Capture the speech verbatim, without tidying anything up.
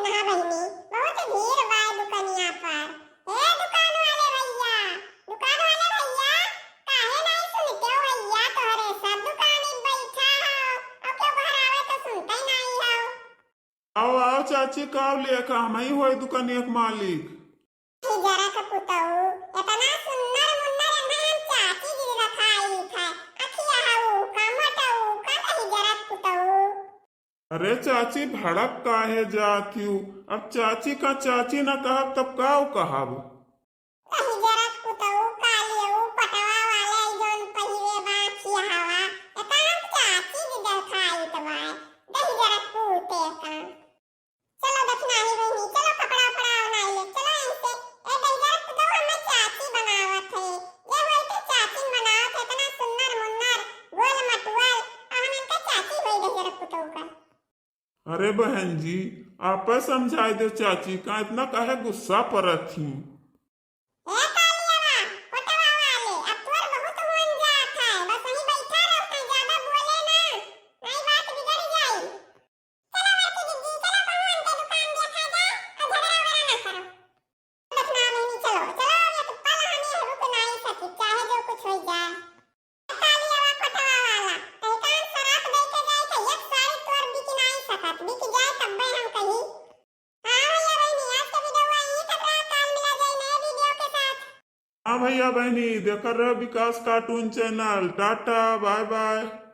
ना बहिनी, बहुत भीड़ बा दुकनिया पर। ए दुकान वाले भैया, दुकान वाले भैया, काहे नहीं सुनते हो भैया? तोहरे सब दुकानी बैठा हो, अब क्यों घर आवे तो सुनते ही नहीं हो। आओ, आओ चाची, का लेखा, हम ही होई दुकानिया के मालिक। दहिजरक पुतऊ, इतना सुन्नर मुन्नर इन्हें हम चाची जी रखाई थे। अखिया हऊ का मोटऊ का दहिजरक पुतऊ। अरे चाची, भड़क काहे जात हू? अब चाची का चाची न कहब तब का कहब? दहिजरक पुतऊ का लेऊ पटवा वाले जौन पहिरे बा खियावा, एका हम चाची जी देखाइत बा, दहिजरक पूते का। चलो दखिनाही बहिनी, चलो कपड़ा उपड़ा ओढ़ाई ले, चलो ऐसे। ए दहिजरक पुतऊ हमें चाची बनावत है, ये होई तो चाची बनावत है, इतना सुन्नर मुन्नर, गोल मटुअल, आ हम इनका चाची होई दहिजरक पुतऊ का। अरे बहन जी, आपे समझाई दो चाची का, इतना काहे गुस्सा परत ही? ए कालियावा, कोटवा वाले, अब तोर बहुत होन जात है, बस वहीं बैठा रहो, कहीं ज्यादा बोले ना, नहीं बात बिगड़ जाई। चलो बड़की दीदी, चलो कहूँ हमके दुकान देखा जाए और झगड़ा वगड़ा ना करो। बस ना बहनी, चलो, चलो, एक पल हमें रुक नहीं सकी, चाहे जो कुछ हो जाए। कालियावा कोटवा वाला, तैकान सराप दे के जाए थे, एक साड़ी तोर बिक नहीं सकत, बिक जाए तब्बे हम कही। हाँ भैया बहनी, आज का वीडियो यहीं तक रहा, काल मिला जाए नए वीडियो के साथ। हाँ भैया बहनी, देखत रहो विकास cartoon channel। टाटा, bye bye।